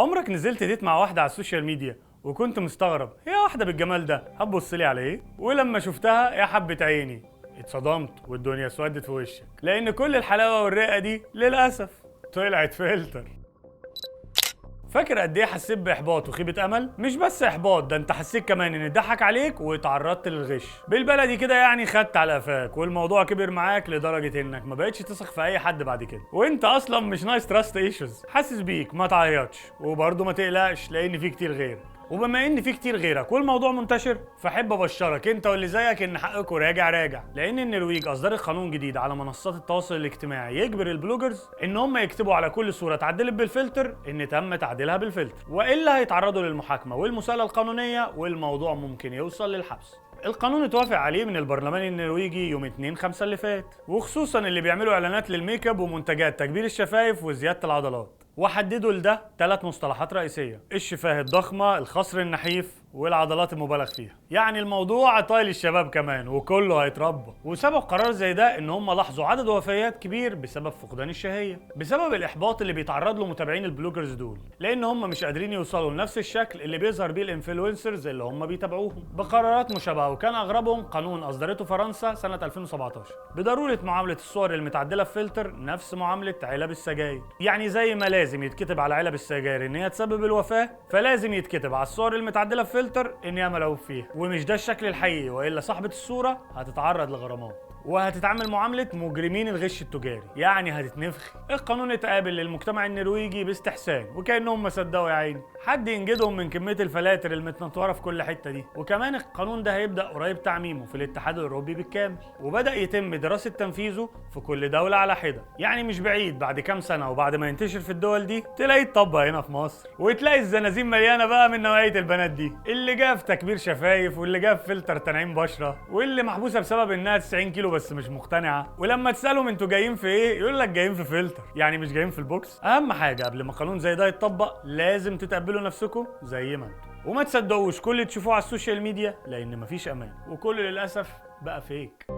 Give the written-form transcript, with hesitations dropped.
عمرك نزلت date مع واحدة على ال social media وكنت مستغرب هي واحدة بالجمال ده هتبص لي على ايه؟ ولما شفتها يا حبة عيني اتصدمت والدنيا اسودت في وشك، لان كل الحلاوة والرقة دي للأسف طلعت فلتر. فاكر قد ايه حسيت باحباط وخيبه امل؟ مش بس احباط، ده انت حسيت كمان ان اتضحك عليك واتعرضت للغش. بالبلدي كده يعني خدت على قفاك، والموضوع كبر معاك لدرجة انك ما بقتش تثق في اي حد بعد كده، وانت اصلا مش ناقص trust issues. حاسس بيك، ما تعيطش وبرضه ما تقلقش لان في كتير غيرك. وبما ان في كتير غيرك والموضوع منتشر، فحب ابشرك انت واللي زيك ان حقكم راجع راجع، لان النرويج اصدرت قانون جديد على منصات التواصل الاجتماعي يجبر ال bloggers ان هم يكتبوا على كل صوره اتعدلت بالفلتر ان تم تعديلها بالفلتر، والا هيتعرضوا للمحاكمه والمساءله القانونيه، والموضوع ممكن يوصل للحبس. القانون اتوافق عليه من البرلمان النرويجي يوم 2/5 اللي فات، وخصوصا اللي بيعملوا اعلانات للميك اب ومنتجات تكبير الشفايف وزيادة العضلات. وحددوا لده 3 مصطلحات رئيسية: الشفاه الضخمة، الخصر النحيف، والعضلات المبالغ فيها. يعني الموضوع طايل الشباب كمان وكله هيتربى. وسبب قرار زي ده ان هم لاحظوا عدد وفيات كبير بسبب فقدان الشهية، بسبب الاحباط اللي بيتعرض له متابعين ال bloggers دول، لان هم مش قادرين يوصلوا لنفس الشكل اللي بيظهر بيه ال influencers اللي هم بيتابعوهم بقرارات مشابهة. وكان اغربهم قانون اصدرته فرنسا سنة 2017 بضرورة معاملة الصور المتعدله في فلتر نفس معاملة علب السجاير. يعني زي ما لازم يتكتب على علب السجاير ان هي تسبب الوفاة، فلازم يتكتب على الصور المتعدله في فلتر ان هي ملعوب فيها، ومش ده الشكل الحقيقي، والا صاحبه الصورة هتتعرض لغرامات وهتتعامل معاملة مجرمين الغش التجاري، يعني هتتنفخ. القانون اتقابل للمجتمع النرويجي باستحسان، وكانهم ما صدقوا يا عيني حد ينجدهم من كمية الفلاتر المتنطوره في كل حتة دي. وكمان القانون ده هيبدا قريب تعميمه في الاتحاد الاوروبي بالكامل، وبدا يتم دراسة تنفيذه في كل دولة على حده. يعني مش بعيد بعد كام سنة وبعد ما ينتشر في الدول دي تلاقي اتطبق هنا في مصر، وتلاقي الزنازين مليانة بقى من نوعية البنات دي، اللي جا في تكبير شفايف، واللي جا في فلتر تنعيم بشره، واللي محبوسة بسبب انها 90 كيلو بس مش مقتنعة. ولما تسالهم انتوا جايين في ايه يقول لك جايين في فلتر، يعني مش جايين في البوكس. اهم حاجة قبل ما قانون زي ده يتطبق لازم تتقبلوا نفسكم زي ما انتوا، وما تصدقوش كل اللي تشوفوه على ال social media، لان مفيش امان وكله للاسف بقى fake.